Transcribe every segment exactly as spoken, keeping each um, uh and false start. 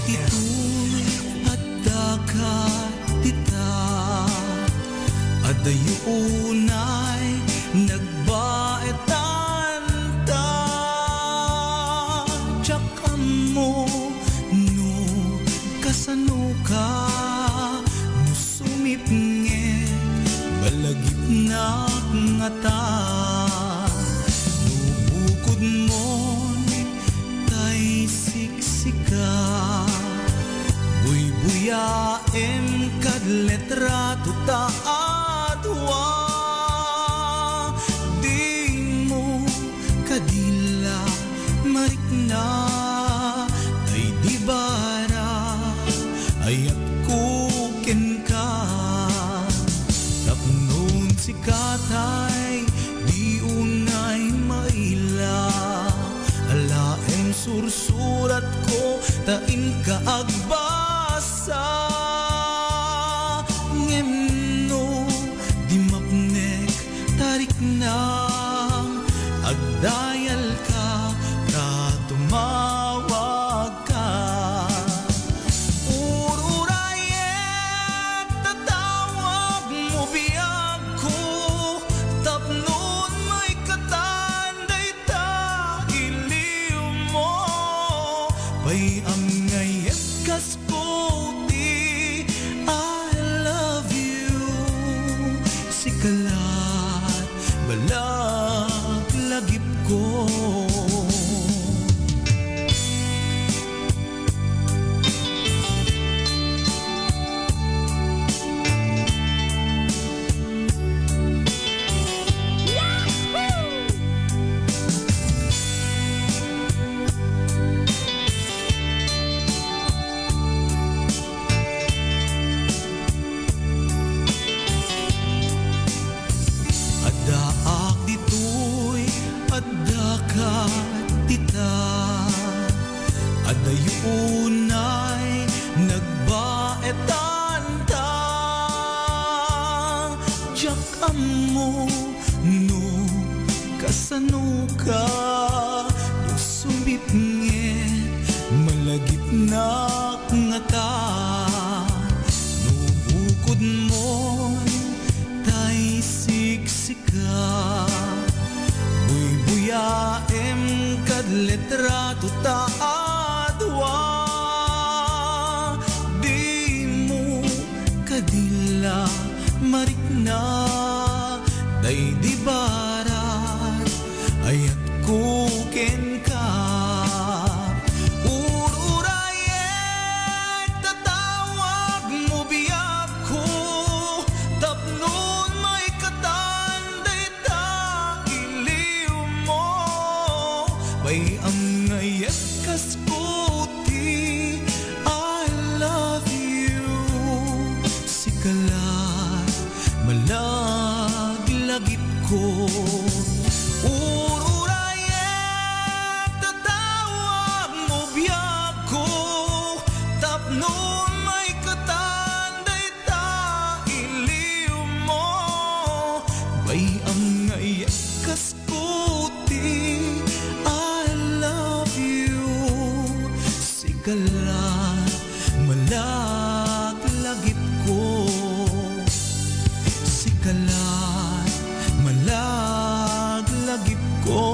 Ditoy adda ka dita, adayo unay nagbaetan ta. Diak ammo no kasano ka, no sumipnget, malagipnak ngata. No bukodmon tay siksika, buybuyaem kad litrato ta a dua. Dimo kadi la marikna, tay di bara ayatko kenka. Tapno sika tay di unay maila, alaem sursuratko ta inka agbasa. Ngem no di mapnek ta riknam, agdayalka ta tumawagka. Ururayek ta tawagmo biagko, tapno maikatan dayta iliwmo. Pay-am nga iyat kas kuti, I love you. Sika la malaglagipko. Addaak ditoy, addaka dita. Adayo unay nagbaetan ta. Diak ammo no kasano ka, no sumipnget, malagipnak ngata. No bukodmon tay siksika, buybuyaem kad litrato ta a dua. Dimo kadi la marikna, daydi barat ayatko kenka. Ururayek ta tawagmo biagko, tapno maikatan dayta iliwmo. Pay-am nga iyat kas kuti, I love you. Sika la malaglagipko. Ururayek ta tawagmo biagko, tapno maikatan dayta iliwmo. Pay-am nga iyat kas kuti, I love you. Sika la malaglagipko. Sika la malaglagipko.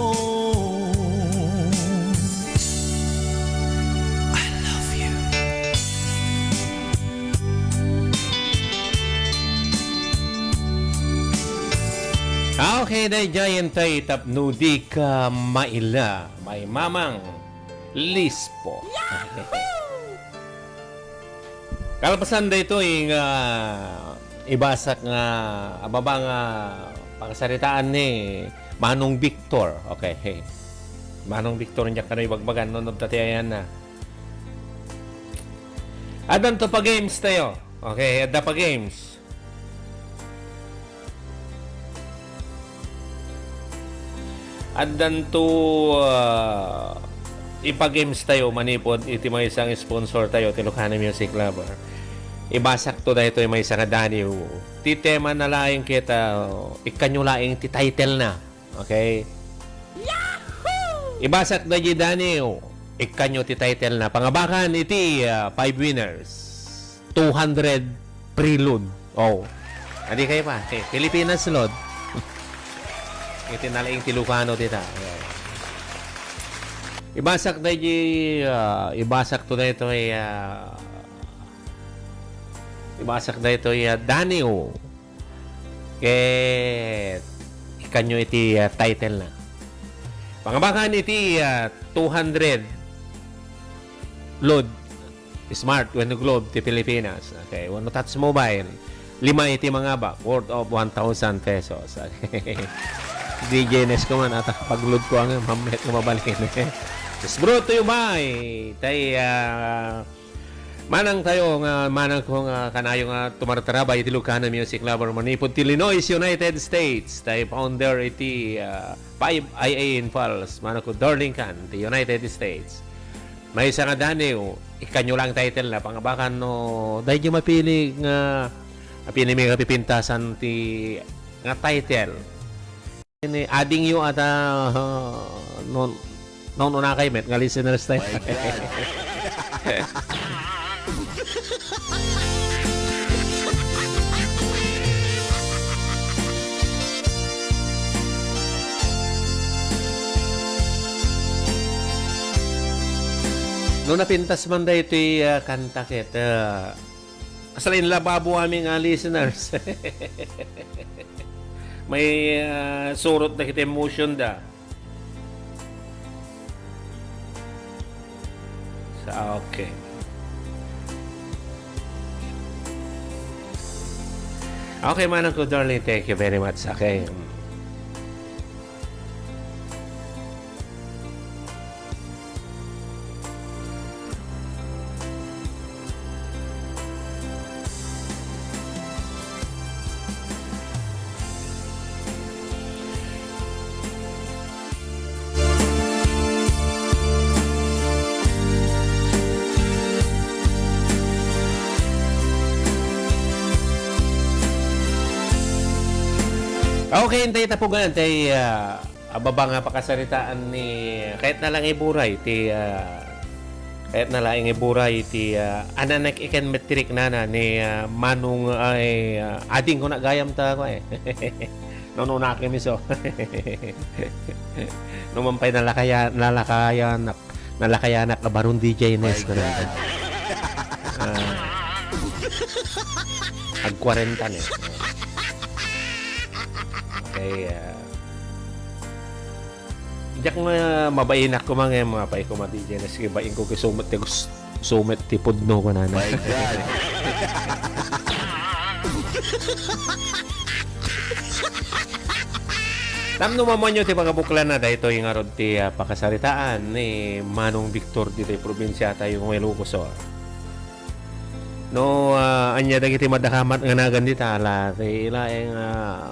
I love you. Ah, okay, daydiay tay tapno dika maila, Maymamang Lispo. Kalpasan daytoy nga ibasak nga ababa nga pakasaritaan ni Manong Victor. Okay. Manong Victor, diak kano ibagbagan, no, no, ta ti ayanna. Addanto pa games tayo. Okay, adda pa games. Addanto, ah, ipa-games tayo manipud iti maysa nga sponsor tayo, ti Lucana Music Lover. Ibasakto daytoy maysa nga daniw. Ti tema na laeng ket, ah, ikkanyo laeng ti title na. Okay? Ibasak daydi daniw. Ikkanyo ti title na pangabakan iti, ah, five winners. Two hundred free load. Oh. Adi kayo pa. Eh, Pilipinas load. Iti nalaing ti Lucano dita. Ibasak na di, ah, ibasak to na ito ay, ah, ibasak na ito ay, ah, Daniel. Ket ikanyo iti, ah, title na. Pangabakan iti, ah, two hundred load smart wenno Globe ti Pilipinas. Okay, wenno Touch Mobile. Lima iti mangabak, worth of one thousand pesos. Okay. D J Nes ko man, ata pagload ko ang mammet nga mabalin. It's brought to you by, tay, ah, Manang tayo nga, manang ko nga kanayo nga tumartarabay iti Lucana Music Lover manipud ti Illinois, United States. Tay founder iti, ah, five I A in Pulse. Manang ko Darlington, ti United States. Maysa nga Daniel, ikanyo lang title na, pangabakan no, dahil yung mapili nga, mapili may kapipintasan ti, nga title. Ini, adingyo ata, uh, non, non unakay met nga listeners tayo. My God. No napintas man daytoy, ah, kanta ket, ah, Kasla in lababo amin nga listeners. May, ah, surot dagiti emotion da. Sa, okay. Okay, manang ko, darling, thank you very much. Okay. Okay, intay tapugan, tay, ah, Ababa nga pakasaritaan ni, kayatna lang iburay ti, ah, kayatna laeng iburay ti, ah, ananek iken met ti riknana ni, ah, Manong ay, ah, ading ko na gayam ta, kua, eh. Nuno na kami, so. Numan pay nalakaya-, nalakayanak, nalakayanak a Baron D J Nes, my God. Ah, agkwarenta ne. Okay, ah, Diak nga mabainak koma nga mapay koma D J Nes, sige, bain ko kay sumet ti gus-, sumet ti pudno ko na. My God. Tapno mamanyo ti pagabuklan na daytoy ngarud ti, ah, pakasaritaan ni Manong Victor ditoy probinsia tayo ng Ilocos Sur. No, ah, ania dagiti madakamat nga nagan dita, la, ti laeng, ah,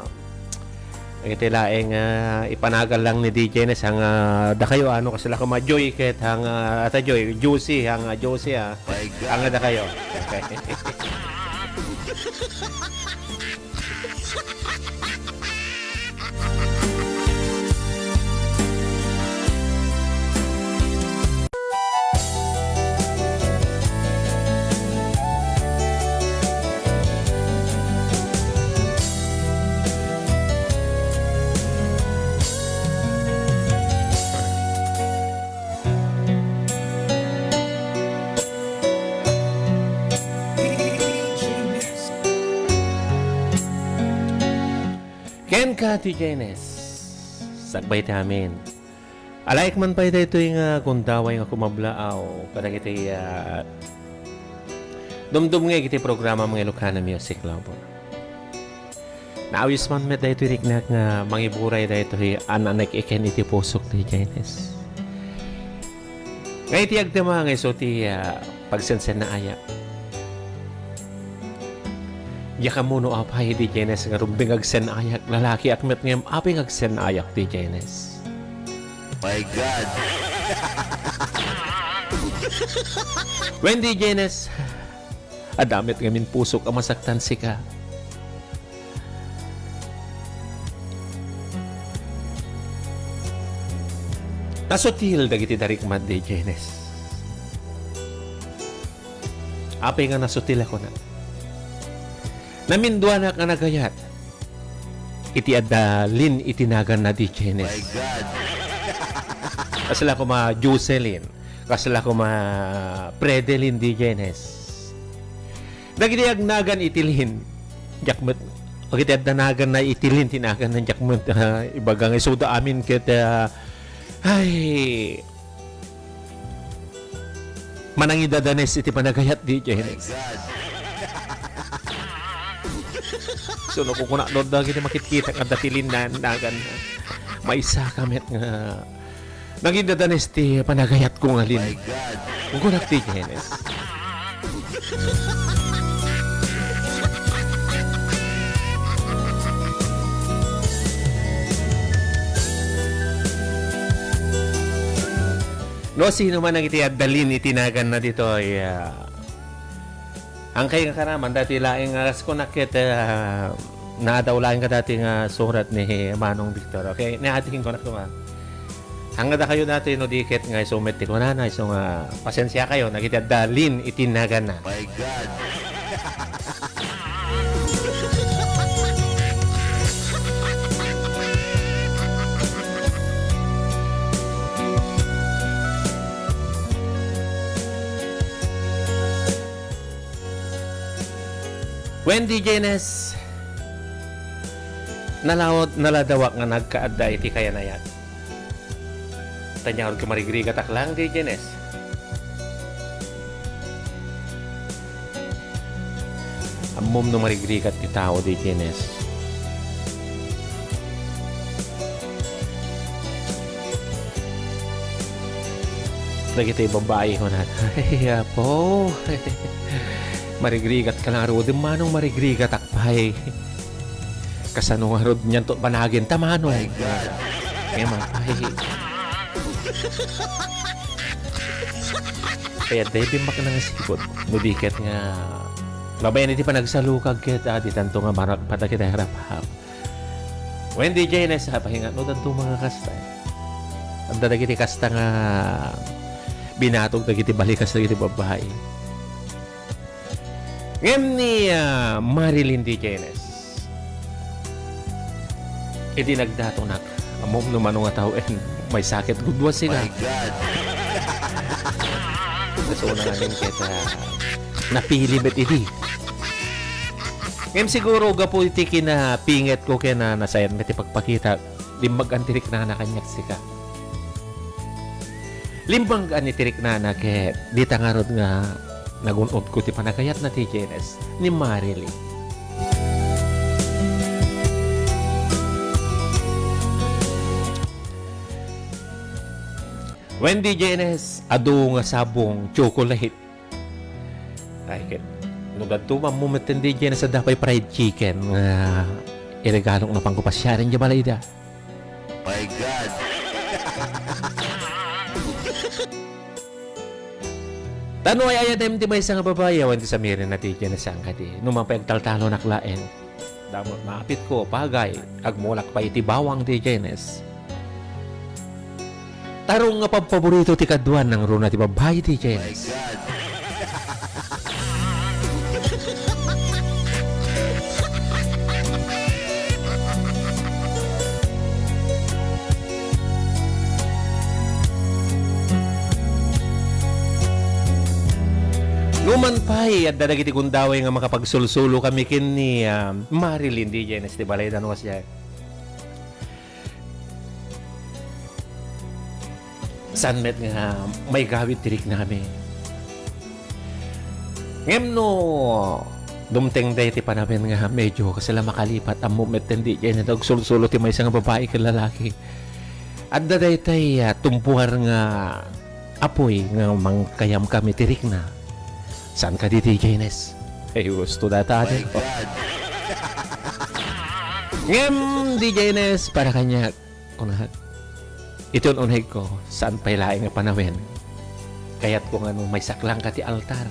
dagiti laeng, ah, ipanagal lang ni D J Nes, nga, ah, dakayo, ano, kasla koma Joy ket, nga, ah, ata Joy, Juicy, nga, ah, Juicy, ah. My God. Nga, ah, dakayo. Okay. Kenka, D J Nes, sakbay ti amin. Alaek man pay daytoy nga gundaway nga kumablaaw kadagiti, ah, dumdumngeg iti programa nga Ilocana Music Lover. Naawis man met daytoy riknak nga mangiburay daytoy ananek iken iti pusok ti D J Nes. Nga iti agdama nga isu ti, ah, pagsensenaayak. Diak ammo no apay, D J Nes, nga rumbeng agsenaayak, lalakiak met ngem apay nga agsenaayak, D J Nes. My God. Wen, D J Nes, adda met ngamin pusok a masaktan sika. Nasutil dagiti darikmat, D J Nes. Apay nga nasutil a kuna? Naminduanak a nagayat iti adda Lin iti naganna, D J Nes. My God. Kasla koma Jocelyn, kasla koma Fredelyn, D J Nes. Dagiti agnagan iti Lin, diak met, dagiti adda naganna iti Lin ti naganna, diak met, ah, ibaga nga isuda amin ket, ah, ay, manangidadanes iti panagayat, D J Nes. My God. So, no, kukuna, no, dagiti makitkitak adda ti Lin na, naganna. Maysa ka met nga nangidadanes ti panagayatko nga Lin. My God. Kukuna, D J Nes. No, sino man dagiti adda Lin iti naganna ditoy, ah, angkay nga karaman, dati laeng nga aras ko naket, ah, naadaw laeng kadati nga surat ni Manong Victor, okay? Ni ading ko na kuma. Hangga dakayo dati no di ket nga isu met ti kunana, isu nga pasensiakayo, dagiti adda Lin iti naganna. My God. Wen, D J Nes, nalaod-, naladawak nga nagkaadda iti kayanayat. Tanya, marigrigatak lang, D J Nes. Ammom no marigrigat ti tao, D J Nes. Dagiti babbai, kunana, "Ay, apo, marigrigat ka lang, Rudy, manong marigrigatak pay." Kasano ngarud nianto banagen ta, manong? My God. Kaya man, ay. Kaya, daydi maknang sipot. No di ket nga, babaen iti panagsalukag ket, ah, di tanto nga maragpat dagiti harap-harap. Wen, D J Nes, ah, pahinga, no, tanto mga kasta. Adda dagiti kasta nga binatog dagiti balikas dagiti babbai. Ngem ni, ah, Marilyn, D J Nes, idi nagdatonak, ammom no mano nga tawen, maysa ket gudua sika. My God! Kasuna ngamin ket, ah, napili met idi. Ngem siguro gapu iti kinapingetko ken, ah, nasayan met ti pagpakita, limbag-an ti riknana kaniak sika. Limbag-an iti riknana ket dita ngarud nga nagun-odko ti panagayatna, D J Nes, ni Marilyn. Wen, D J Nes, adu nga sabong chocolate. Ay, ket, no dadto, ammom met, D J Nes, adda pay fried chicken nga iregalok napan ko pasiaren diay balayda. My God! Ta no ay-ayatem ti maysa nga babai, awan ti samirin na ti ken saan kadi. No man pay agtaltalonak laeng. Damo, maapitko, pagay, agmulak pay iti bawang ti Janes. Tarong nga pabpaborito ti kaduan, nangruna ti babbai ti Janes. My God! Numan pay, adda dagiti gundaway nga makapagsulsulo kami ken ni, ah, Marilyn di Janes ti balay danuas diay. Saan met nga maigawid ti riknami. Ngem no dumteng daytoy panawen nga medyo kasla makalipat, ammom met ti di diay nagsulsulo ti maysa nga babai ken lalaki. Adda daytoy, ah, tumpuar nga apuy nga mangkayam kami ti rikna. Saan kadi ti Janes? Ay, gusto data. My God! Ngem, di Janes, para kaniak. Kunak, iti un-unegko, saan pay laeng nga panawen. Kayatko nga no maisaklang ka ti altar.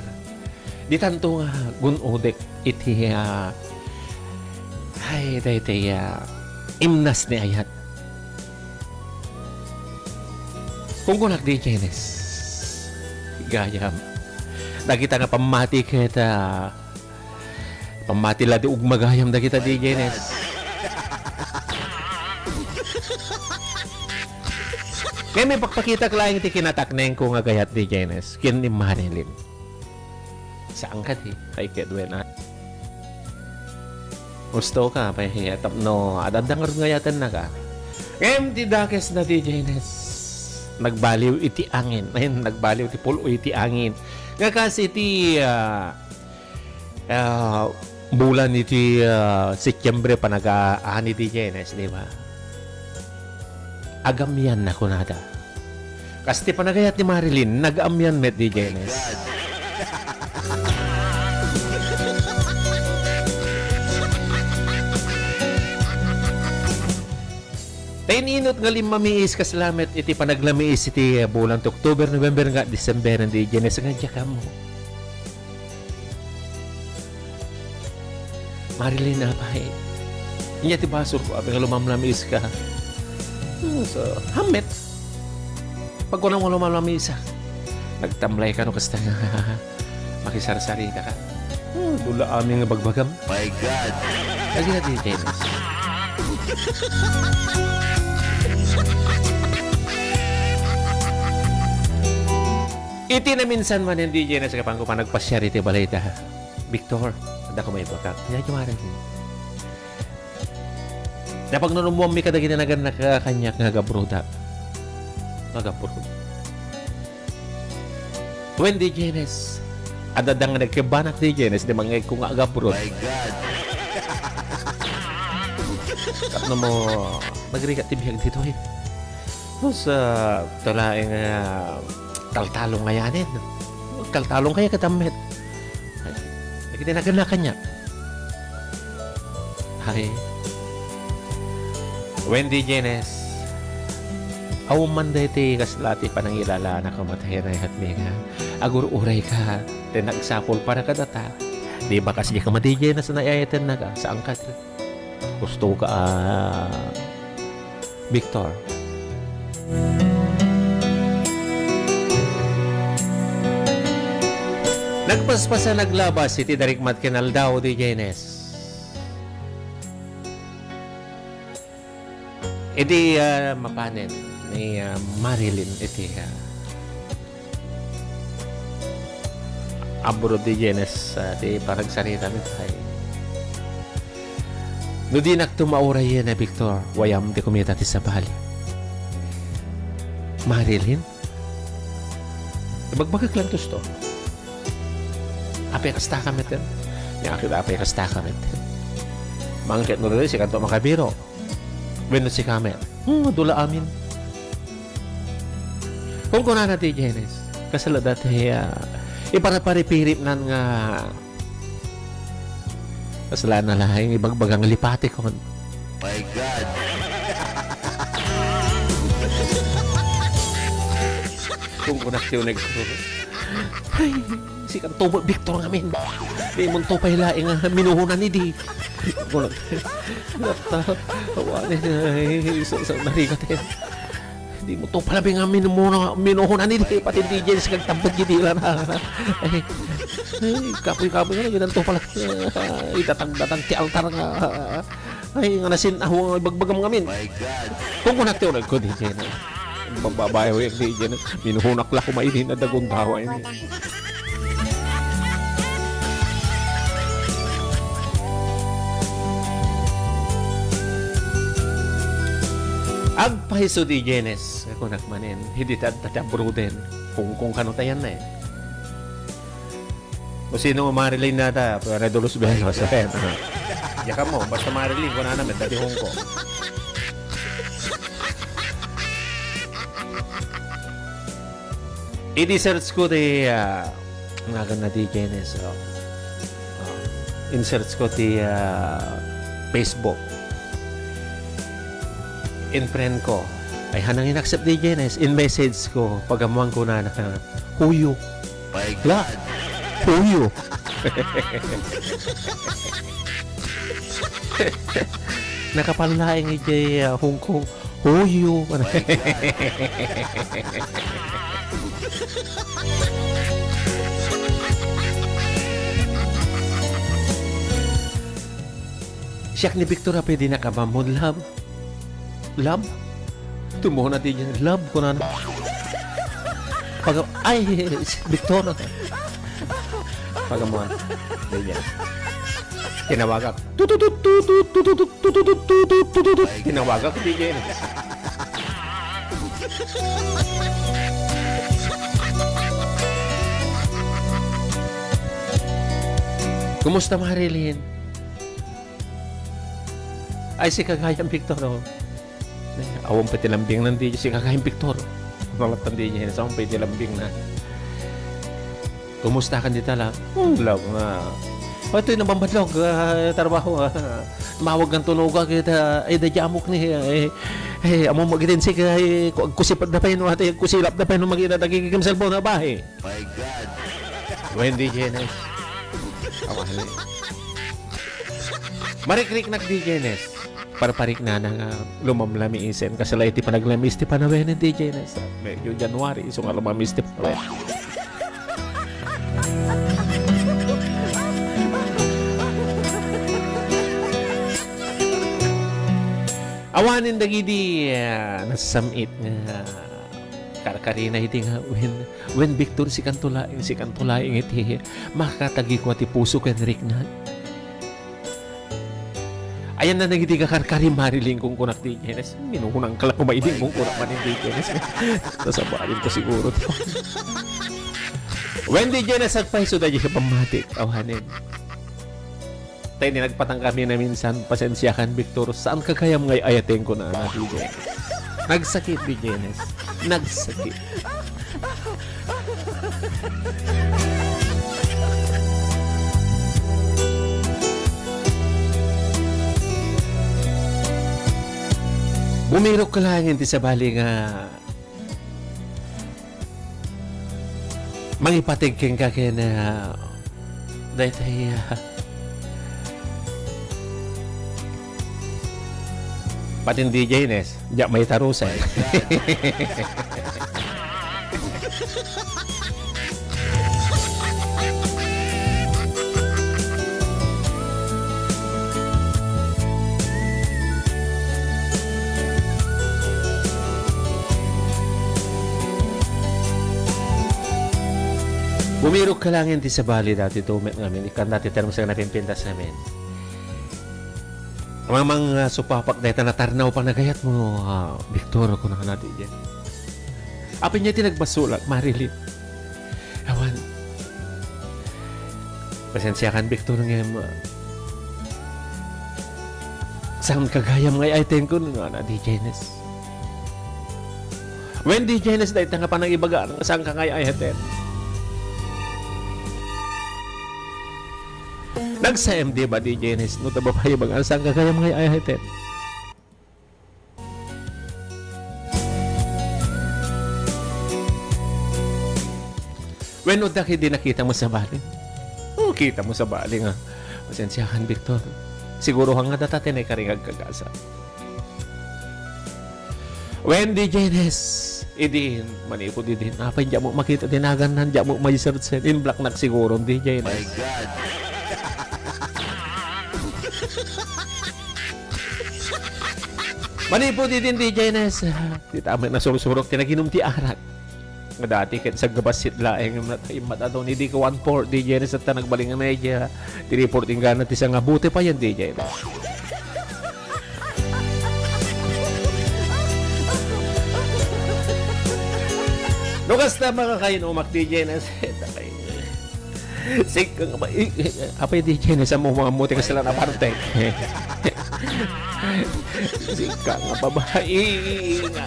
Di tanto nga gun-odek iti, ah, ay, daytoy, ah, imnas ni ayat. Unggonak, D J Nes. Gayam. Dagita nga pammati ket, ah, pammati la di ugmagayam dagita, D J Nes. Ngem ipakpakitak laeng ti kinataknengko nga gayat, D J Nes, ken ni Marilyn. Saan kadi, ay, ket wen a. Gusto ka, pay, tapno adda ngarud nga ayatennaka. Ngem ti dakes na, D J Nes, nagbaliw iti angin. Ay, nagbaliw ti pul-oy iti angin. Nga kas iti, ah, ah, bulan iti, ah, Setyembre, panagaan ni D J Nes, di ba? Agamian na kunada. Kas ti panagayat ni Marilyn, nag-amian met, D J Nes. Ta in-inut nga limmamiis kas lamet iti panaglamiis iti bulan ti October, November, nga December, D J Nes, nga diak ammo. Marilyn, apay. Inya ti basolko, apay, nga lumamlamiiska. Hmm, so, hammet. Pagkunam nga lumamlamiisak, nagtamlay kano kasta nga makisarsaritaka. Hmm, dula amin nga bagbagam. My God! Lagi na, D J Nes. Iti naminsan manen, D J Nes, kapanko pa nagpasiar iti balayda. Victor, adda ko maibagak. Nya, Marilyn. Napagnunummuammi kadagiti nagannak a kaniak nga agabrodak. Nga agabrodak. Wen, D J Nes, adda nga nagkebanak, D J Nes, di mangngegko nga agabrodak. My God! Tapno mo, nagrigat ti biag ditoy. Tapos, ah, ito laeng, ah, taltalong nga yanen. Taltalong kaya ket ammet. Ay, dagiti nagannak a kaniak. Ay. Wen, D J Nes, awan man daytoy kasla ti panangilalaannak a matay nga ayatmi nga agur-urayka, ti nagsapul para kadata. Di ba kas diak a ma-, D J Nes, naayatennaka, saan ka? Gusto ka, ah, Victor? Nagpaspasa, naglabas iti darikmat ken aldaw, D J Nes. Iti, ah, mapanen ni, ah, Marilyn iti, ah, abroad, D J Nes, ah, ti panagsarita mi pay. No dinak to maurayen, Victor, way-am ti kumita ti sabali. Marilyn? Ibagbagak lang to, sto. Apay kasta ka met, eh? Nya ket apay kasta ka met. Mangket no daytoy, sikanto makabiro. Wenno sika met. Hmm, dula amin. Kunkunana ti D J Nes, kasla daytoy, ah, iparaparipiripnan nga kasla na laeng ibagbaga nga lipatikon. My God! Kunkunak ti uneg ko. Ay, sikanto met, Victor, ngamin. Di monto pay laeng nga minuhonan idi. Kunkunak. Nata, awanen, ay, sa, sa, narigat, eh. Di monto pala nga minumuna, minuhonan idi. Pati D J Nes kagtampet idi, wala na. Ay, ay, kapoy-kapoy nga, ginanto pala. Ay, datag-datag ti altar nga. Ay, nga nasin-aw nga ibagbagam ngamin. My God. Kunkunak ti uneg ko, D J Nes. Magbabayaw yak, D J Nes. Minuhunak la koma idi na dagundawa ini. Agpayso, D J Nes. Kunak manen. Idi ta, ta, ta broden. Kung, kung kano tayan na, eh. O sino, Marilyn nata, pero Dos Velos, ayan. Diak ammo, basta Marilyn, kunana met, dati Hong Kong. Idi search ko ti, ah, ngagan na D J Nes, oh. Oh. In-search ko ti, ah, Facebook. In-friend ko. Ay, hanang in-accept D J Nes. In-message ko, pag-ammoan ko na, na, "Who you?" My God. Who you? Nakapallaing iti, ah, Hong Kong. Huyo. Siak ni Victor a pwede na ka mamon, love. Love? Tumuna ti diay, love, kunana. Pag-, ay, Victor. Pagamuan. Di diay. Tinawagak. Tututut, tututut, tututut, tututut, tututut. Tinawagak, di diay. Kumusta, Marilyn? Ay, sika gayam, Victor, oh. Awan pay ti lambingna, di sika gayam, Victor. Nalatan di niya, awan pay ti lambingna. Kumusta kan di tala? Hmm, love, ah. O, itoy, nabambadlog, ah, trabaho, ah. Mawag kan tunuga kita, eh, da jamok ni, eh, eh, amo magitin sika, eh, ku-, kusipat da pay, no, ate, kusilap da pay, no, magina, nagigigim cellphone, ha, bahay. My God. Wendy Genes. Awan, eh. Marikriknak di Genes. Parpariknana nga lumamlami isen. Kasla iti panaglamiis ti panawen, di Genes. Medyo January, isu nga lumamiis ti panawen. Awanen dagidi, ah, nasam-it nga karkarina iti nga, wen, wen Victor, sikanto laeng, sikanto laeng iti makatagikua ti puso ken riknak. Ayanna dagiti kakarkari, Marilyn, kunkunak di Genes. Minunang ka la kumaiding kunkunak man di Genes. Nasabalin ko siguro to. Wen di Genes, agpayso daydi ka pammatik. Awanen. Tay ni nagpatang kami na minsan, pasensiakan, Victor, saan ka gayam nga ay-ayaten ko na, na, di Genes. Nagsakit, di Genes. Nagsakit. Bumirok ka laeng ti sabali nga mangipateg kenka ken, ah, daytay, ah, patin D J Ines, diak maitarusen. Bumirok ka laeng ti sabali daytoy met ngamin, ikkan daytoy termos nga napimpintas ngamin. Mamang, ah, supapak dayta natarnaw panagayatmo, ah, Victor, kunana daydiay. Apay nia ti nagbasolak, Marilyn? Awan. Pasensiakan, Victor, ngem, ah, saan ka gayam nga ay-ayaten ko, kunana D J Ines. Wen, D J Ines, dayta nga panangibaga, saan ka nga ay-ayaten? Nagsaem, di ba, D J Ines, no, ta babae, baga, saan ka gayam nga ay-ayaten? Wenno, dayta ket di nakita mo sabali? O, kita mo sabali nga. Pasensiakan, Victor. Siguro nga dayta ti nakaringag kagasa. Wen, D J Ines, idin, manipud idin. Apay, diak mo makita ti nagannan, diak mo ma-search. In-blocknak siguro, D J Ines. My God. Manipud idin, D J Ines, dayta met nasursurok ti naginum ti arak. Nga dayta ket sagabassit laeng nga immat-, immat-, adu ni di ko one four, D J Ines, ta nagbalin nga media. Ti report inggana ti sanga bote pay yan, D J Ines. No kasta, makakainumak, D J Ines. Sika nga ba-, i-, i-, apay, D J Ines, ammo, ammo ti kasla a parte. Sika nga babae nga,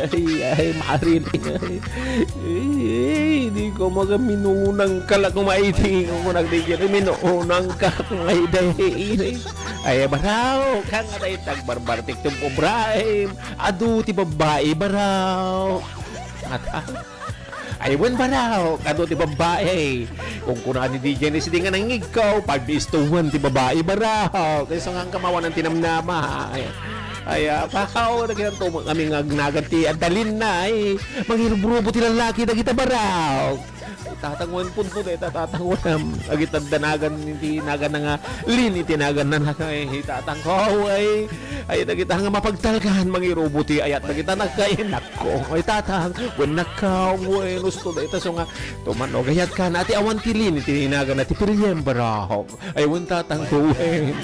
ay, ay, Marilyn, ay. Ay, ay, di ko maga-, minunang ka la kumaidi, kunkunak, D J Ines, minunang ka kumaidi. Ay, baraw, ka nga dayta agbarbartik ti ubraem. Adu ti babai, baraw. Ata. Ay, wen, baraw, adu ti babai. Kunkunana ni D J Ines, di nga nangigkaw, five is to one ti babai, baraw. Kaysa nga kamawanan ti namnama. Ay. Ay, ah, pakaw, nakinanto mo kami nga agnagan ti adda Lin na, ay, mangirubrubo ti lalaki, dagita barao. Ay, tatang wen punto, dayta, tatang wen, agita adda nagan, iti nagan na nga, Lin, iti nagan na nga, ay, tatang ko, ay, ay, dagita nga mapagtalkan, mangirubo ti ayat, dagita nagkainak ko, ay, tatang, wen nagkaw, wen, gusto, dayta, so nga, tumano, gayat ka na, ati awan ti Lin, iti nagan na, ti Piliem, barao. Ay, wen, tatang ko, wen.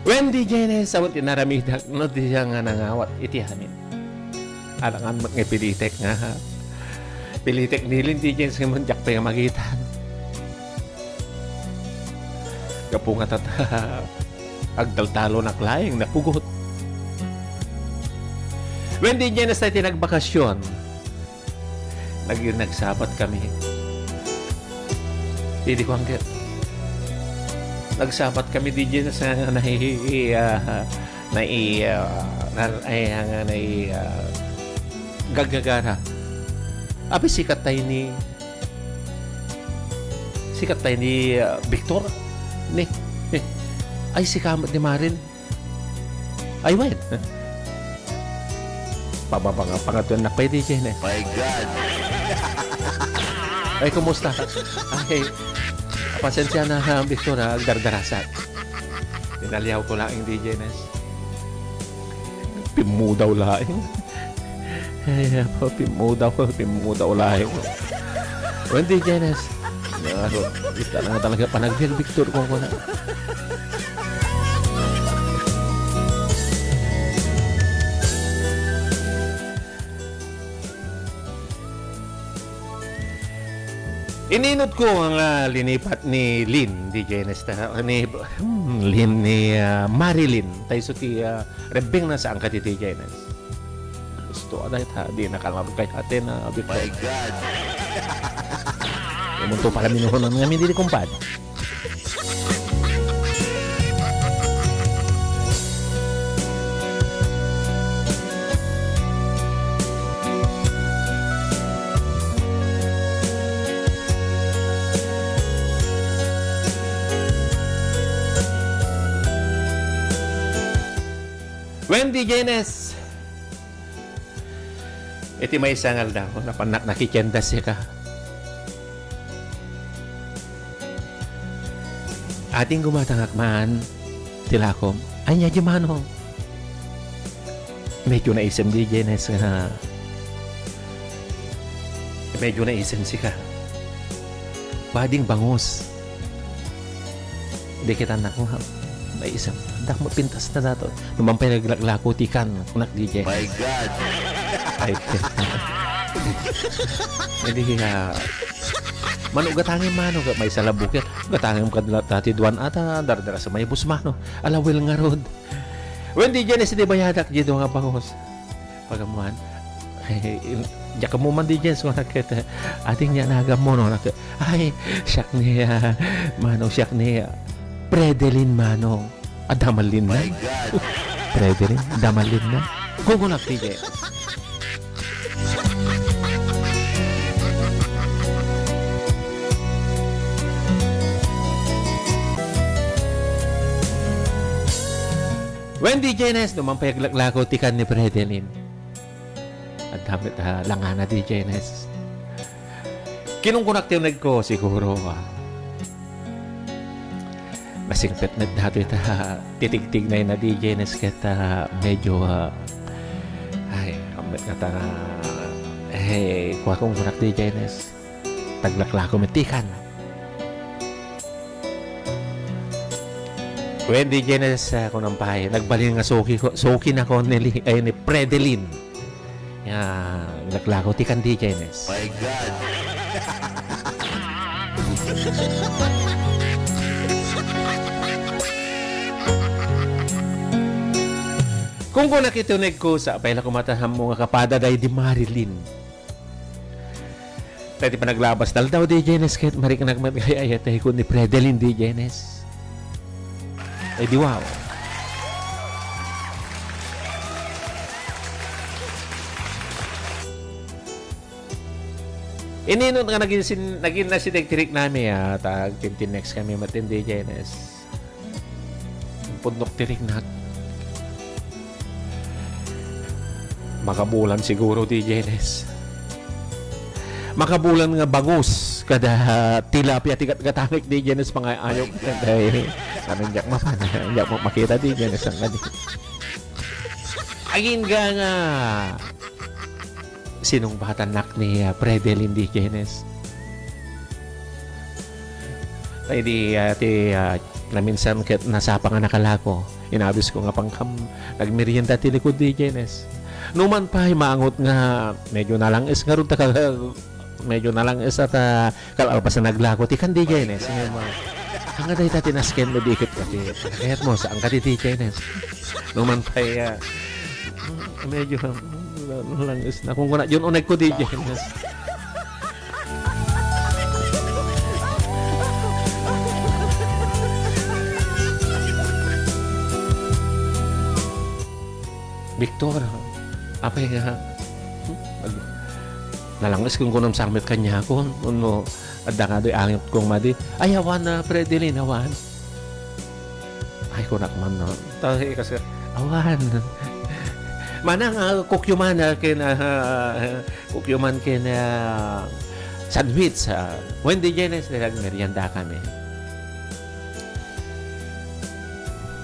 Wen, D J Nes, awan ti naramidak, no, di siya nga nangawat iti amin. Alangan met nga pilitek nga, ha? Pilitek ni Lin, D J Nes, nga man, diak pay nga magitan. Gapu nga tata, agtaltalonak laeng napugot. Wen, D J Nes, tayo ti nagbakasyon. Nag-, nagsabat kami. Idi ko angket. Nagsabat kami, D J Nes, nga nai-, ah, nai-, ah, na-, ay, nga nai-, ah, gagagana. Abi, sikat tayo ni Sikat tayo ni, ah, Victor. Ni, ni. Ay, sika met ni Marin. Ay, wen. Pababa nga, pangadtoennak pay, D J, ne. My God. Ay, kumusta? Ay, pasensya na, ha, Victor, ha, agdardarasak. Pinaliaw ko laeng, D J Nes. Pimmudaw laeng. Ay, apo, pimmudaw, pimmudaw laeng. Wen, D J Nes. Naro, kita na talaga panagbiag, Victor, kung kuna. Ininot ko nga linipat ni Lin, D J Nes, ta, ni, hmm, Lin, ni, ah, Marilyn. Tayo so ti, ah, rebbeng na saan ka ti D J Nes. Gusto ka na ita, di na ka nga kay ate na, abit ko. My God! Imunto para minuhunan nga, hindi kumpad. Wendy Genes. Iti maysa nga aldaw, napannak nakikenda sika. Ading gumatangak man ti lakom. Ania di mano? Medyo naisem di Genes nga medyo naisem sika. Pading bangus. Di kita na, oh, may isang damo pintas na dato. Naman pa'y naglaklako ti kan, kunak, D J. My God! Ay, hindi, ah, mano, gatangin mano, may salabukir. Gatangin ka dati duan ata, dardara sa may bus mano. Alawil nga rod. Wen, D J, nasi di bayadak, di duan nga bangus. Pagamuan. Ay, diak ammo man di Jens, kunak ket, ading nia nagammo, no? Nak-, ay, siak ni, ah, mano, siak ni, ah, Predelin, mano. Ah, damalin na. My God. Predelin, damalin na. Kukunak, D J. Wen, D J Nes, no man pay aglaklako ti kan ni Predelin. Adda met, ah, langana, D J Nes. Kinungkunak ti unegko, siguro, ah, nasingpet met datoy ta titigtignay na, D J Nes, ket, ah, medyo, ah, ay, ammet nga ta, eh, kua, kunkunak, D J Nes. Taglaklako met ti kan. Wen, D J Nes, ah, kunam pay, nagbalin nga suki ko, suki na ko ni Li-, ay, ni Predelin. Ya, naglaklako ti kan, D J Nes. My God! Kung kunak iti unegko, sa pay la kumataham mo nga kapada day di Marilyn. Tayo ti panaglabas taldaw, D J Nes, ket mariknak met gayayat, eh, kun ni Predelin, D J Nes. Eh, di wow. Ininot nga nagin sin-, nagin na si Dek Tirik nami, ah, ta agtintinnext kami met ni D J Ines. Pudnok ti riknak. Makabulan siguro, D J Ines. Makabulan nga bangus kada tilapia ti gatgatangek, D J Ines, pangay-ayok. Ay, ano, diak mapan-, diak ma-, makita, D J Ines, ang kadi. Agingga nga sinungbatannak ni, ah, Fredelin, D J Ines. Ay di, ah, ti, ah, naminsan ket nasapa nga nakalako. Inabisko nga pangkam-, nagmerienda ti likod, D J Ines. Numan pay, maangot nga medyo nalang-es ngarud ta ka-, medyo nalang-es ta kal-, alpas a naglako ti kan, D J Ines. Nga ma-, anga dayta ti nasken no di ket kadi. Kayat mo, saan ka ti, D J Ines? Numan pay, ah, medyo, ah, lang-es na. Kung kuna, yun, uneg ko, D J Ines. Victor, apay nga, hmm? Ag-, nalanges kong kunam sarmet kaniakon. Ono, adda nga di angit kong madi. Ay, awan na, Fredelin, awan. Ay, kunak man, no? Ta-, eh, kasi, awan. Manang, ah, kukyuman, ah, ken, ah, kukyuman ken, ah, sandwich, ah. Wendy Jenes, nagmerienda kami.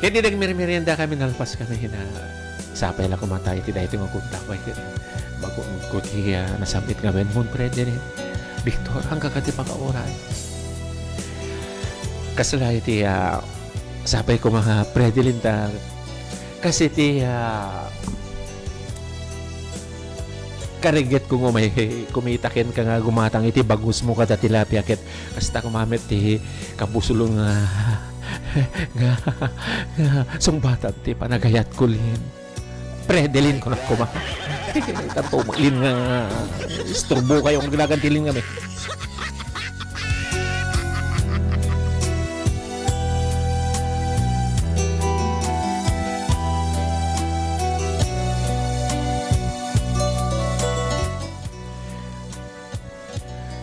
Ket idi nagmerienda kami, nalpas kami, na sapay la koma tayo iti daytoy nga kunta, ket bago ko ti, ah, nasam-it nga Benmon, Fred, diri. Victor, haan ka ti pakauray. Kasla iti, ah, sapay koma, Fredelin, ta kas iti, ah, karigat ko nga umay, kumita kenka nga gumatang iti bagusmo kada tilapia, ket kasta koma met ti kabusulon nga, nga, nga sungbatan ti panagayat ko, Lin. Fredelin, kunak koma. Tanto, Lin, nga isturbo kayo, ang ginaganti, Lin, kami.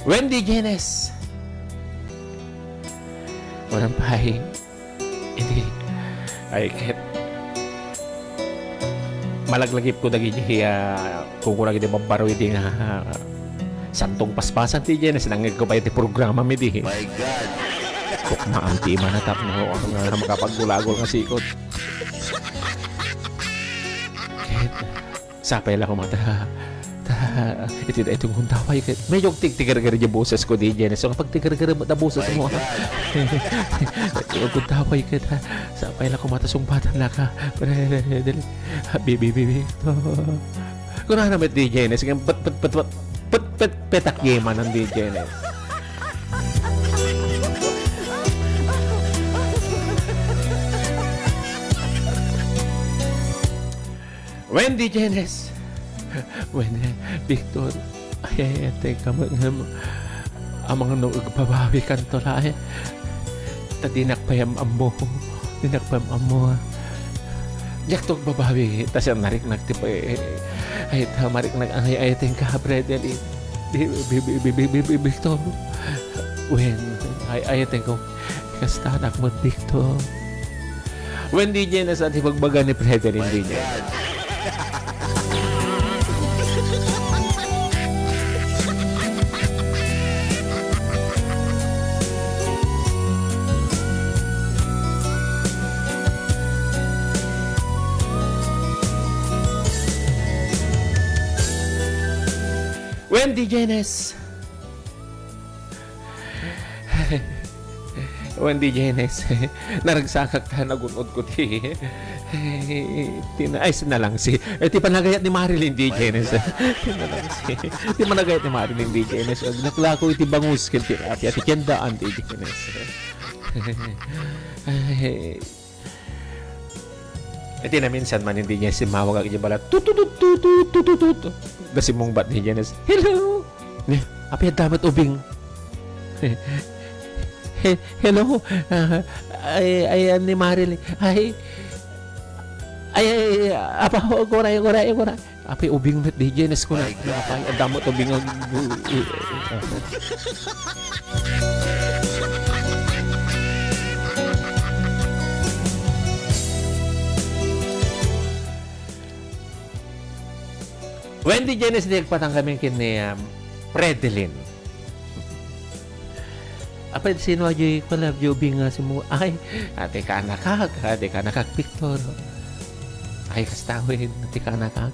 Wendy Jenes. Walang pahing. Idi, ay, ket malaglagipko dagiti, ah, kukurag iti babbaro idi nga, ah, santong paspasan ti Jenes, nangngegko pay iti programami idi. My God! Tukmaam ti imana tapno, ah, nga makapaggulagol nga sikod. Ket, sapay la koma ta, ta, iti daytoy nga gundaway ket medyo agtigtigargar diay bosesko, D J Jenes. So, pagtigargar met a bosesmo, ha? Daytoy nga gundaway ket, ha? Sapay la koma ta sungbatan la ka. Pre, dali. Bi, bi, bi, bi. Kunana met, D J Jenes, nga pet, pet, pet, pet, pet, pet, petak yeman ang D J Jenes. Wendy Jenes. Wendy, Victor. Ay, ay, ay, teka, ma-, ma-, amang no, agbabawi kanto la, ay. Ta dinak pay am-ammo. Dinak pay am-ammo, ah. Diakto agbabawi, ta siya nariknak ti pay, ay, ta mariknak, ay, ay, teka, Fred, ay, di, di, di, Victor. Wen, ay, ay, teka, kasta anak mo, Victor. Wendy Jenes, ati pagbaga ni Frederick Wendy Jenes. Wendy Jenes. Wendy Jenes, naragsakak ta nagun-od ko ti, ti na-, ay, sinalangsi. Eh, ti panagayat ni Marilyn D. Jenes. Ti nalangsi. Ti panagayat ni Marilyn D. Jenes. Agnaklako iti bangus ken ti, ti, ti tiendaan D. Jenes. Ay, Iti naminsan man, hindi niya simmawag iti balat. Tut, tut, tut. Da simmungbat ni Janice. "Hello!" Ni, apay adda met ubing. "He-, hello? Ah, ay, ay, ni Marilyn. Ay, ay, ay, apa, aguray, aguray, aguray." Apay ubing met, D J Nes, kuna. Ay, apay, adda met ubing. Wen, D J Nes, di agpatang kami ken ni, um, Predelin. Apay, sino a diay kuan, diay ubing nga simung-, ay, ati kanakak, ati kanakak, Victor. Ay, kasta wen, ati kanakak.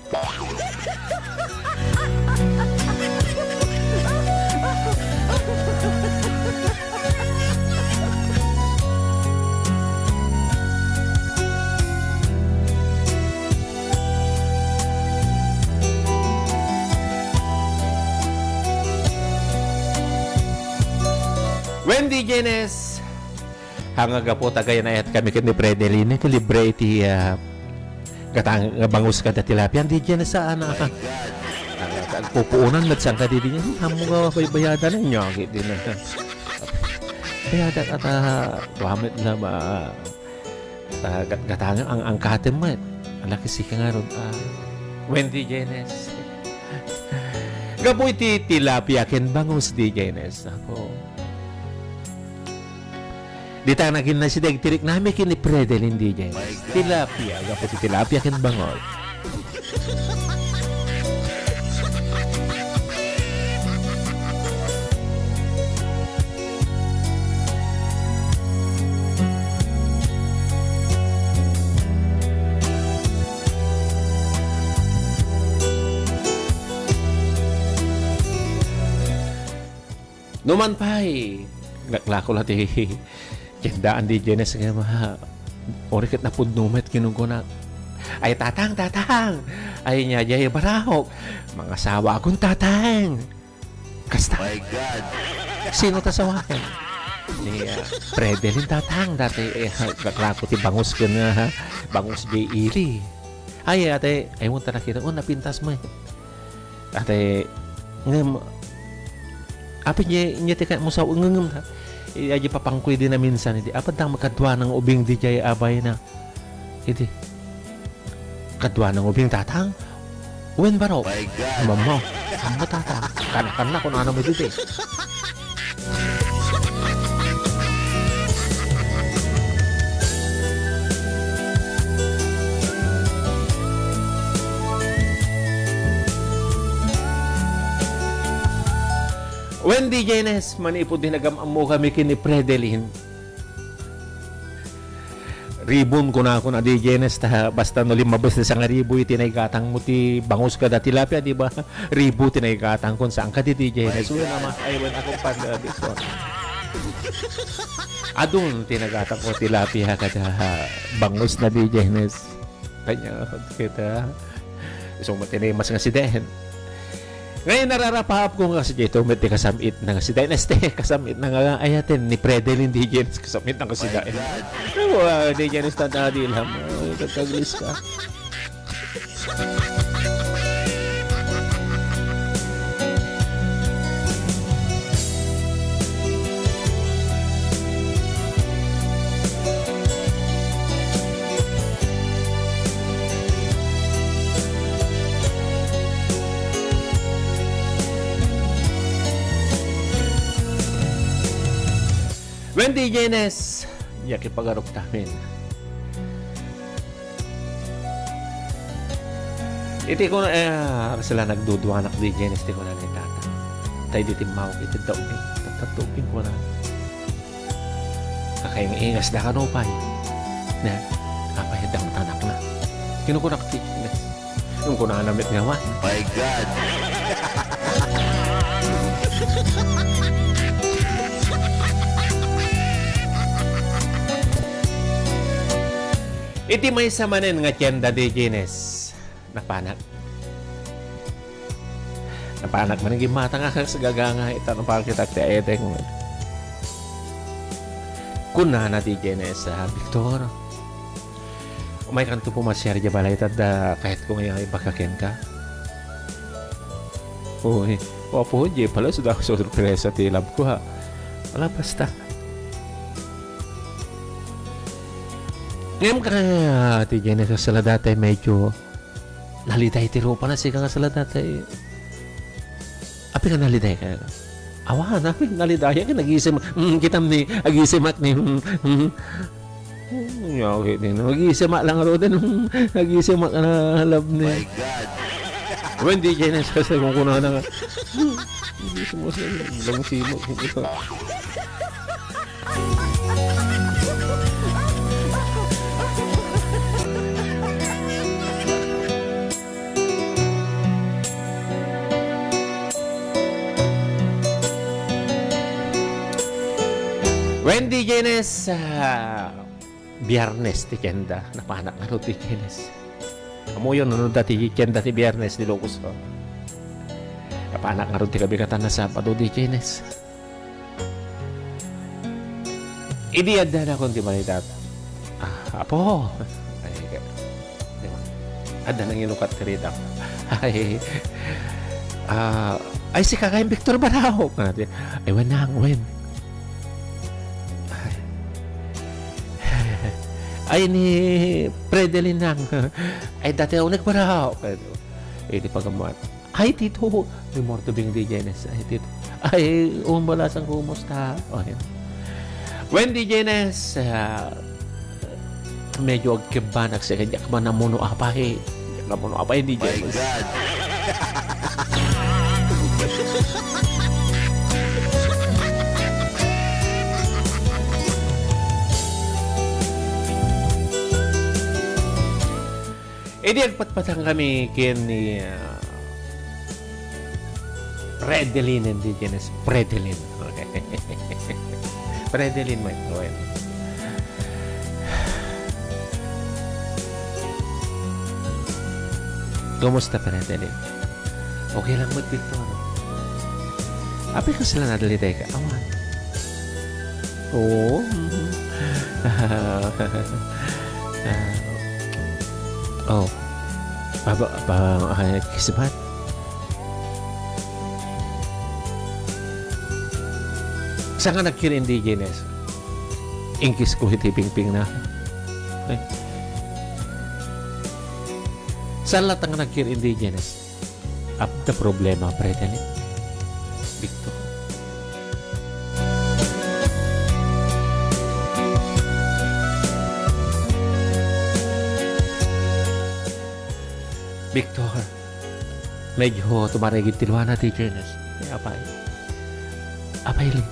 Wen, D J Nes, nga gapu ta gayyem, ayat kami ken ni Predeline, ti libre iti, ah, gatang nga bangus kada tilapia, D J Nes, saan a, ah, agpupuonan met saan kadi, D J Nes, ammo nga baybayadan, ania, agidi na. Bayadak ata, wa met la, ma-, Ah, gat-, gatangem, ang-, angkatem met. Ala, kasta ka ngarud, ah, Wendy Jenes. Gapu iti tilapia ken bangus, D J Jenes. Apo. Dita naging nasidag ti riknami ken ni Predelin, D J Jenes. Tilapia, gapu iti tilapia ken bangus. Numan pay, laklako la ti tiendaan, D J Jenes, nga ma-, uri ket napudno met kinunkunak. Ay, Tatang, Tatang! Ay, nia diay baraok. Mangasawaakon, Tatang! Kasta. My God! Sino ta sawaken? Ni, ah, Predelin, Tatang. Dayta, eh, laklako ti bangus ken, ah, bangus diay ili. Ay, ate, ay, munta nakita. Oh, napintas met. Ate, ngem, apay, nia, nia ti kayatmo sa, ngem, ngem, eh, adi papangko idi naminsan idi. Apay, damo kaduana nga ubing diay abayna. Idi. Kaduana nga ubing, Tatang? Wen, baro? My God. Mama, ammo, Tatang. Kan-, kanna, kunana met idi. Wendy Jenes, manipud di nagam-ammo kami ken ni Predelin. Ribon, kunakon a, D J Jenes, ta basta no limmabes ti sangaribu iti naigatangmo ti bangus kada tilapia, di ba? Ribu ti naigatangkon, saan kadi, D J Jenes? Wen, ama, ay, wen, akon pan, uh, this one. Adun ti nagatangko tilapia kada bangus na, D J Jenes. Kanya, kita. So, matinimas nga si Den. Ngayon, nararapaap ko nga si Jeto, met ti kasam-it na nga si Den. Este, kasam-it na nga, ayaten, ni Predelin, D J Jenes, kasam-it na nga si Den. Pero, ah, D J Jenes, tanda, di lang. Ay, kagkaglis ka. Wendy Jenes, nia ti pagaruptamin. Iti kuna, eh, sila nagduduanak, D J Jenes, ti kuna ni Tata. Tay di timmawag iti daw ni Tata Tuping kuna. Kakaingas da kano pay. Ne, apay, damtanak na. Kinukunak ti Jenes. Yung kunana met nga wa. My God! Iti maysa manen nga tienda, D J Jenes, napanak. Napanak man, gimmatangak kas gaganga, ita, napakitak ti ayateng. Kunana, D J Jenes, ah, Victor, umaykanto pumasiar idiay balay, ta adda kayatko nga ibagak kenka. Uy, apo, di pala, suda, sorpresa ti love ko, ha. Ala, basta. Ngem ka, D J Jenes, kasla dayta medyo Naliday ti rupana, sika nga sala dati. Apay nga naliday ka? Awan, apay naliday ka? Nagisim, mm, kitam ni, agisimak ni, mm, mm. Hmm, yaw, hindi na. Agisimak lang ro din. Agisimak na love ni. My God. Wendy Genes, kasi kung kuna na nga. Agisimak lang, lang simak. Wendy Genes, ah, Biyernes ti kenda. Napanak ngarud ti Genes. Amoyon, ano da ti kenda ti Biyernes, di Ilocos, oh. Napanak ngarud ti kabigatanna Sabado, di Genes. Idi addanakon ti balita. Ah, apo. Ay, ka-, di ba? Adda nangilukat ti ridak. Ay, ah, ay, sika kayem Victor Barao. Ah, di, ay, wen nang, wen. Ay. Ay, ni Fredelin nang. Ay, dati ako nagbarao. Ay, di pagamot. Ay, Tito. May more to being di Genes. Ay, Tito. Ay, umbalasan ko, kumusta? Oh, yan. Wendy Genes, ah, medyo agkibbanak sa kanya ka man namuno apay. Kanya ka namuno apay, di Genes. My God. Idi agpatpatang kami ken ni, ah, Fredelin Indigenous, Fredelin. Okay. Fredelin, my friend. Kumusta, Fredelin? Okay lang met, Victor. Apay, kasla nadalitay ka? Awan. Oo. Oh. Aba, aba, ay, kisbat. Saan nga nagkir-indigenous? Ingkis ko iti pingping na. Eh. Saan latta nga nagkir-indigenous? Apay ti problema, Fredelin? Victor. Victor, medyo tumarigid ti luana ti Genes. Eh, apay. Apay, Lin.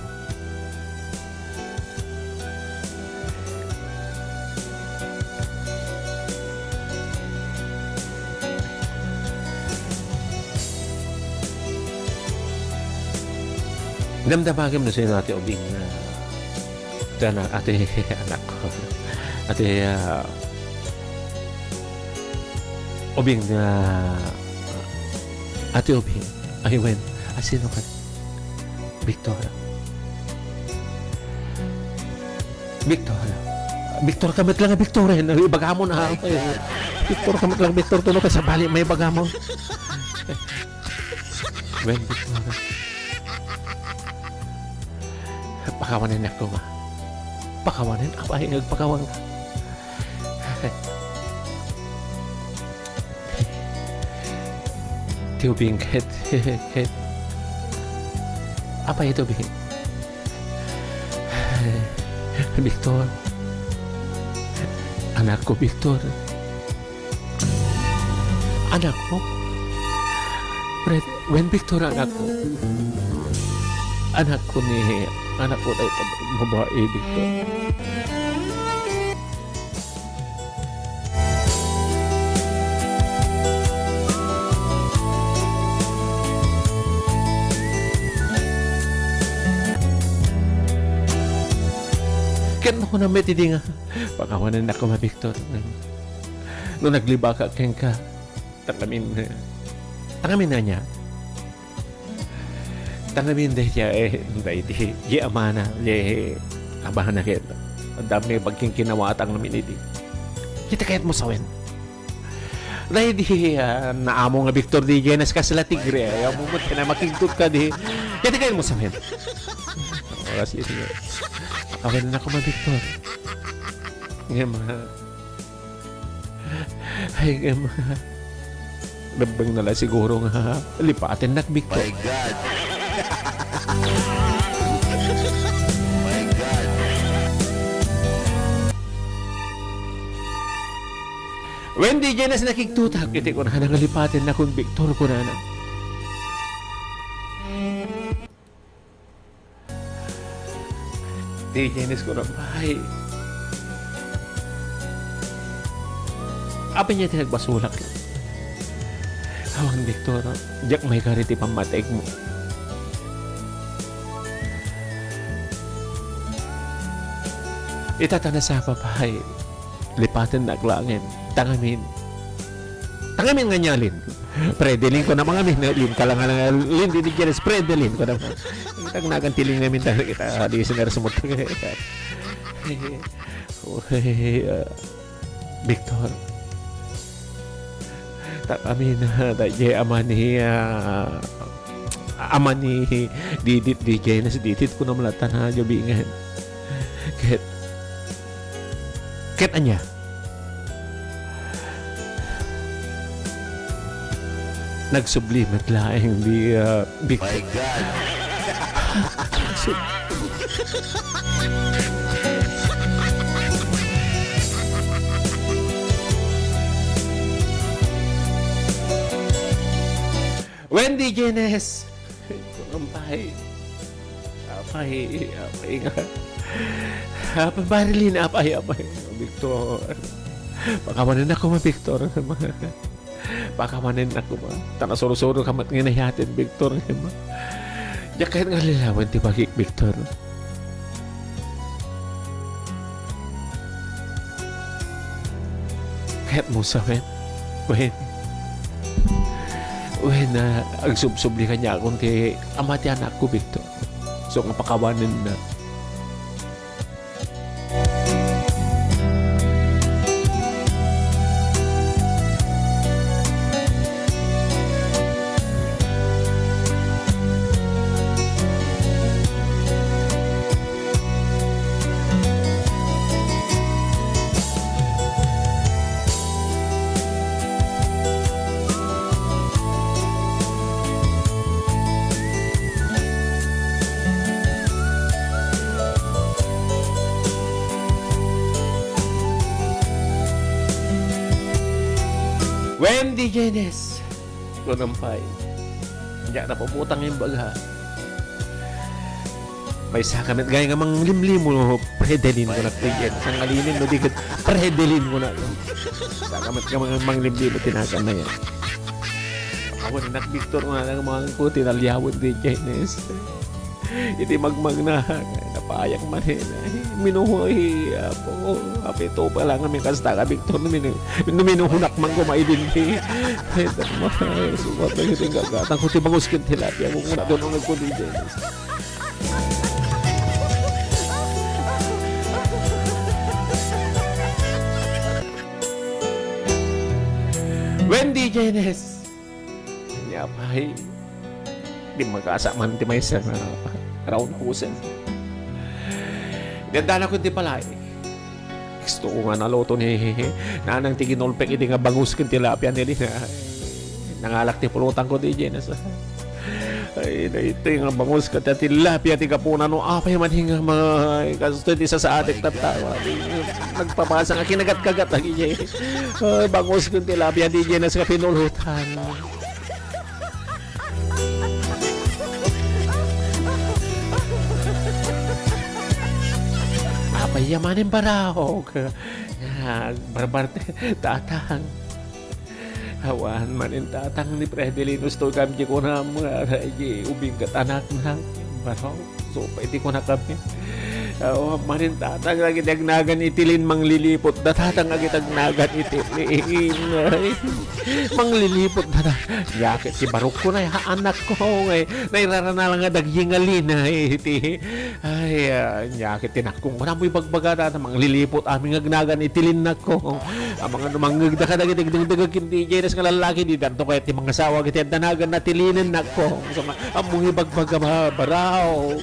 Damdamagem no sino ati ubing nga, ati anak, ati anak ko. Ati, ah, ubing nga, ati ubing. Ay, wen. Asino ka? Victor. Victor. Victor ka met lang, Victor, eh. Ibagam na. Victor ka met lang, Victor. Tuno ka sabali, may ibagam. Wen, Victor. Pakawanen ako, ma. Pakawanen? Apay nga agpakawan ka? Ti ubing ket, ket. Apay ti ubing? Victor. Anak ko, Victor. Anak mo? Fred, wen, Victor, anak ko. Anak ko ni, anak ko, eh, babae, Victor. Ket no kunam met idi nga, pakawanennakon, Victor. No naglibakak kenka, tangamin, tangamin ania? Tangamin dayta, eh, daydi, di amana, di abana ket. Adda met pagkinkinawatan ngamin idi. Kita kayat mo sawen. Daydi, ah, naamo nga Victor di Genes kasla tigre. Ay, amo mo, tina makigtot ka di. Kita kayat mo sawen. Oras yun, yun. Awan na ako ma-Victor. Ngayon, mga Ay, em, Bebbengna la siguro nga lipatennak, Victor. My God. My God. Wen, D J Nes, nakigtutak iti kunana nga lipatennakon, Victor, kunana. Di Janice ko na, "Bay, apay aya ti nagbasolak?" "Awan, Victor, diak maikari ti pammatikmo. Ita ta nasapa, bay." Lipatennak laengen. Tangamin. Tangamin nga nia, Lin. Predelin ko na mangamin. Lin ka lang nga, Lin, di, di, Janice, Predelin ko na. Itang nagan ti Lin ngamin tayo kita, listeners mo. Uy, ah, Victor. Tangamin, ah, dayjay ama ni, ah, ama ni Didit, di, Janice, Didit ko naman latta na, jubingen. Ket, ket ania? Nagsubli met laeng di, ah, Big My God! Wendy Genes! Kunam pay. Apay, apay nga. Apay, Marilyn, apay, apay. Victor. Pakawanennakon, Victor. Pakawanennakon. Ta nasursuro ka met nga nayaten, Victor. Diak kayat nga lilawen ti bagik, Victor. Kayatmo sa, wen? Wen? Wen, ah, agsubsubli kaniakon ti ama ti anakko, Victor. So, nga pakawanenna. Wendy Genes. Kunam pay. Diak napuputang imbaga. Maysa ka met gayam nga manglimlimo, Predelin ko na, Predelin. Sangalinin no di ket Predelin ko na. Maysa ka met nga mang-, manglimlimo ti nagan na yan. Awan nak Victor nga nang mga ko, tinalyawan di Genes. Iti magmagna, napayak manen. Minuhoy, Apo, apito pa lang kami kasta ka, Victor, no minu-, no minuhunak man ko maidin ti. Ay, tama, sukat lang iti gagatan ko, ti bangus ken tilapia, kung una, doon ang nagkulitin. Wendy Genes. Ania pay, di makasa man ti maysa nga round pusen. Ganda na kun ti palay. Gusto ko nga naluto ni nanang ti ginulpek idi nga bangus ken tilapia ni Lina. Nangalak ti pulutan ko di Genes. Ay, daytoy nga bangus ken tilapia ti gapuna no apay man nga may kasto ti sasaatek tattawa. Nagpapasa nga kinagat-kagat lagi. Ay, bangus ken tilapia di Genes nga pinulutan. Apay ya manen baraok. Nagbarbarte, tatang. Awan manen tatang ni Predelin, usto kam di kunam nga, di ubing ket anaknak. Baraok. So, pwede ko na kami. Awan manen tatang, agitagnagan iti Lin, mangliliput da tatang, agitagnagan iti Lin. Ay, mangliliput da ta. Ania ket ti barukko na ya, anakko, ngay, nairarana lang nga dagiti nga Lin, ay, iti, ay, ah, ania ket ti nakkong, kuna mo ibagbaga da, mangliliput amin nga agnagan iti Lin, nakko. Amangan no mangngeg da kadagiti agdengdengngeg ken di Genes nga lallaki, di danto kayat ti mangasawa, iti adda nagan na ti Lin, nakko. So, nga, ammo ibagbaga, ma-, baraok.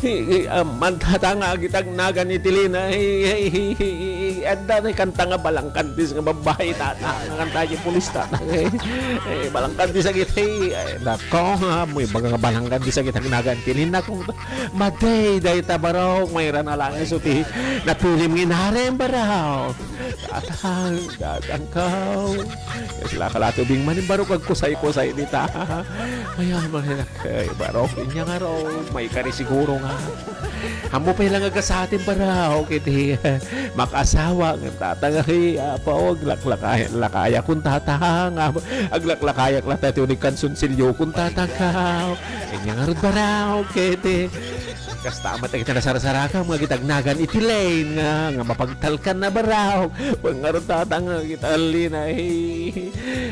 Eh, eh, ah, mantata nga agitagnagan iti lina, eh, eh, eh, eh, eh, adda na kanta nga Balangkantis nga babbai, tata, nga kanta iti pulis, tata, eh, eh, Balangkantis agiti, eh, nako, nga, mo ibaga nga Balangkantis agitagnagan iti lina, kung, madey, dayta, barok, mayra na lang isu ti napilim nga inarem, barok. Tatang, tatangkaw. Kasla ka la ti ubing manen, barok, agkusay-kusay dita. Mayaman, eh, barok, inya nga raw, maikari siguro nga. Ammo pay lang agasatin, barok, iti makaasawa, nga tatang, ay, apo, aglaklakay-, lakayakon, tatang, aglaklakayak la, ti unig kansunsilyo kon tatangkaw. Inya nga rod, barok, iti Kasta met dagiti nasarsarakam nga agitagnagan iti lane nga, nga mapagtalkan na barok. Wen ngarud tatang nga agitallin, ay,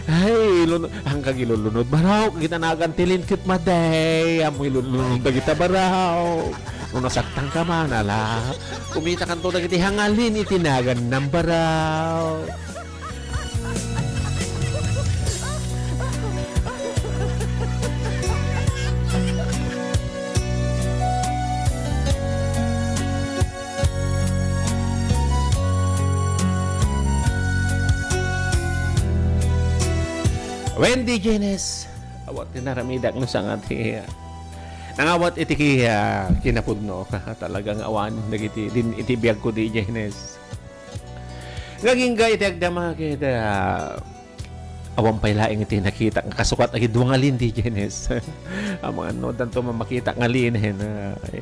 ay, lun-, hangkag ilulunod barok, agitagnagan ti lane ket madey, ammo ilulunod dagita barok. No nasaktan ka man, ala, kumitakanto dagiti hangalin iti nagan ng barok. Wendy Genes, awat ti naramidak no saan nga ti, ah, nangawat iti ki-, ah, kinapudno. Talagang awan dagiti din iti biag ko, di Genes. Nga agingga iti agdama ket, ah, awan pay laeng iti nakitak nga kasukat a dua nga lin, di Genes. Amangan no, addanto man makitak nga lin, hen, ah, ay,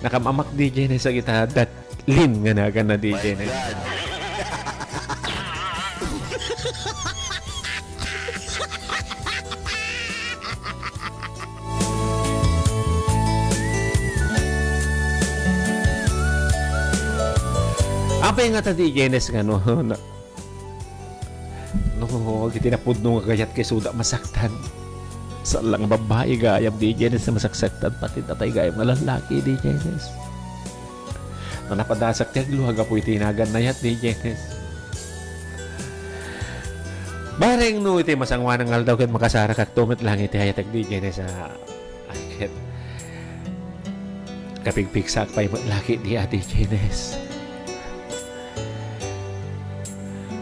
nakam-amak, di Genes, agita dat lin nga naganna, di Genes. Apay nga ta, di Genes, nga no, no, no, agiti napudno nga kayat ket isuda masaktan. Saan lang nga babbai gayam, di Genes, a masaksaktan, pati tatay gayam nga lallaki, di Genes. No napadasak ti agluag gapu iti nagan nayat, di Genes. Bareng no iti masangoanan nga aldaw ket makasarakakto met lang iti ayatek, di Genes, a, ay, ket kapigpigsaak pay met laki di, a, di Genes.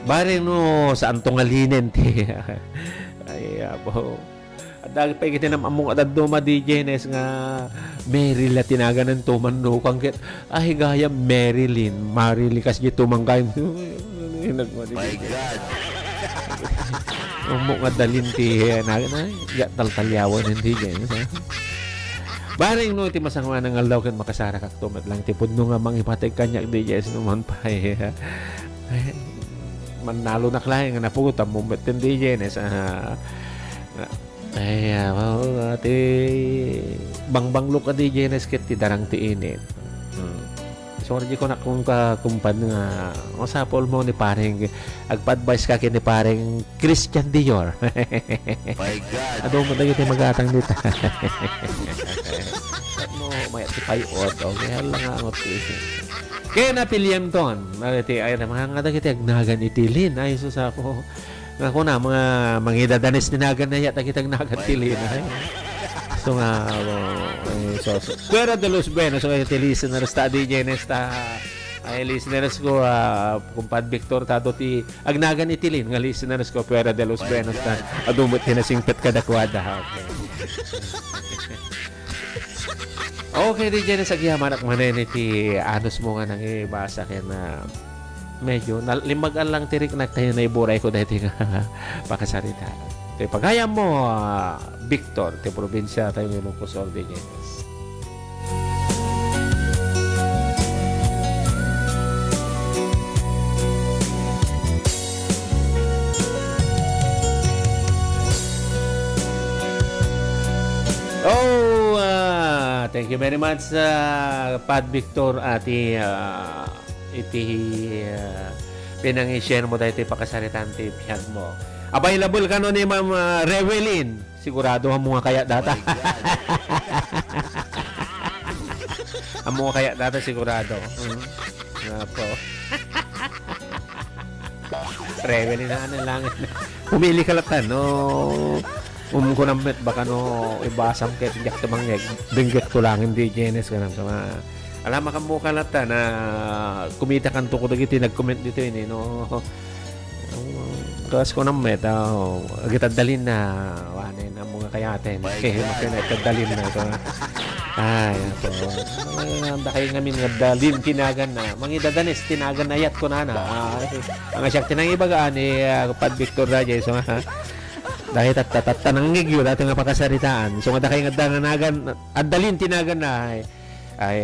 Bareng no saanto nga linen ti, ay, apo. Adda pay iti nam-, ammok a dadduma, di Genes, nga Mary la ti nagananto, mannukang ket, ay, gayam Marilyn, Marilyn, kas di tumanggayon. Nagmadi, di Genes. Ammok nga dalin ti, eh, na, na, ya, taltalyawan, di Genes, ha? Bareng no, iti masangoanan nga aldaw ket makasarakakto met lang ti pudno nga mangipateg kaniak, di Genes, no man pay, ha? Ay, mannalonak laeng nga napugotan mo met, di Genes, ha? Ay, ah, mao nga ti bangbanglo ka, di Genes, ket ti darang ti init. Hmm. Sorry, di ko na kung ka-, kumpan nga, masapul mo ni pareng, agpa-advise ka ken ni pareng Christian Dior. My God. Adu mo dagiti magatang dita. No, may ti payot, o, kaya lang nga, ano, ti-, kaya napilian ton. Dagiti, ay, mga nga dagiti agnagan iti lin, ay, sus, ako. Nga kuna, mga mangidadanes ti nagan na yata kitang nagan ti lina, eh. So nga, oh, eh, so, so, Fuera de los Buenos, so, eh, ti listeners ta, di Genes ta, ay, listeners ko, ah, Kumpad Victor, tado ti agnagan iti lin nga listeners ko, Fuera de los Buenos ta, adu met ti nasingpet kadakuada, ha, okay. Okay, di Genes, agyamanak manen iti anus mo nga nangibasa ken, ah, medyo nal-, limmag-an lang ti riknak tayo, naiburay ko daytoy nga pakasarita. Itoy pagayam mo, ah, Victor, ti probinsia tayo ng Ilocos Sur, di Genes. Oh, ah, thank you very much, ah, Pad Victor, ati, ah, iti, ah, pinangi-share mo daytoy pakasaritaan ti biag mo. Available kano ni Ma'am, ah, Rewelyn? Sigurado, ammo nga kaya data. My God. Ammo nga kaya data, sigurado. Mm. Apo. Rewelyn na, ano lang. Pumili ka lang, ano. Um, kunam met, baka no ibasam ket diak tumangngeg, denggeto laeng D J Ines, kunam. So, ma-, ala, makammukan latta na kumitakanto kadagiti nag-comment ditoy, no? Um, kas kunam met, ah, agit addalinna, wanen, ammo nga kayaten. My God. Makinet addalinna ito, ah. Ay, apo. Ay, dakay ngamin nga adalin ti naganna. Mangidadanes ti naganna, ayat kunana. Ay, ang asyak ti nangibagaan ni, ah, Pad Victor Reyes, ah. Dahil tatta-tatta nangngegyo dati nga pakasaritaan. So, nga dakay nga adda nga nagan-, adalin ti naganna, ay, ay,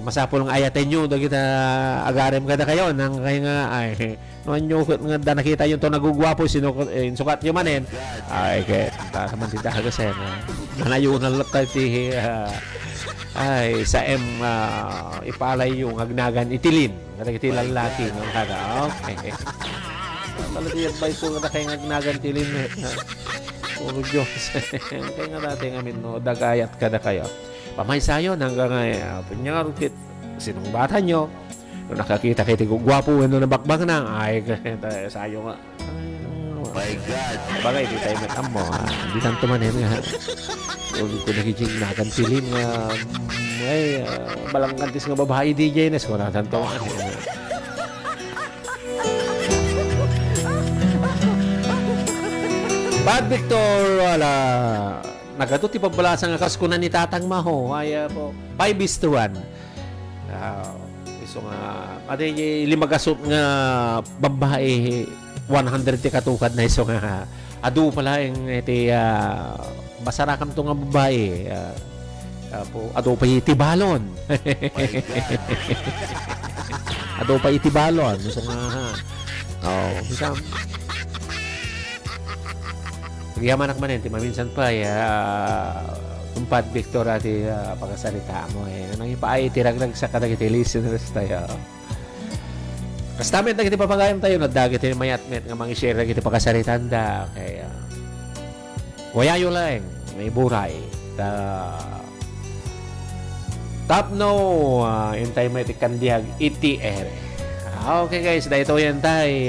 masapul nga ayatenyo dagita agarem kadakayo, nang kay nga, ay, no, anyo ket nga adda nakitayo to nagugwapo, sino, eh, insukatyo manen. Ay, ket, ta-, man ti dagasen, ah. Nanayonan latta ti, ah, ay, saem, ah, ipalayyo nga agnagan iti lin. Kadagiti lallaki, no, kada, okay. Talaga ti advice ko, kada kay nga agnagan ti lin, eh. Puro Diyos. Kay nga dati ngamin, no, dagayat kadakayo. Pamaysayon hanggang, eh, ah, punyar, kit-, sinungbatanyo. No nakakita kayo ti gugwapo, wenno nabakbaknang, ay, sayo nga. My God. Bagay, di tayo matammo, ah. Di tanto manen nga. Kung, kung nagiging nagan ti lin nga, mm, ay, ah, balangkantis nga babae, D J Ines, kung natanto manen. Bad Victor, wala. Nagadu ti pabbalasa nga kas kuna ni Tatang Maho. Ay, ah, po. Five is to one. Ah, isu nga, adi, lima gasut nga babbai, one hundred ti katukad na isu nga adu pa laeng iti, ah, masarakamto nga babbai, ah, apo, adu pa iti balon. Adu pa iti balon. Isu nga, ha. Oh, isam. Agyamanak manen ti maminsan pay, ah, Kumpad Victor, iti, ah, pakasarita mo, eh. Nangipaay ti ragragsak kadagiti listeners tayo. Kasta met dagiti papagayam tayo, no, dagiti mayat met nga mangi-share dagiti pakasaritanda. Kay, ah, wayayo laeng, may buray. Ta-, tapno, ah, intay met ti kandiag iti ere. Ah, okay, guys, daytoy entay.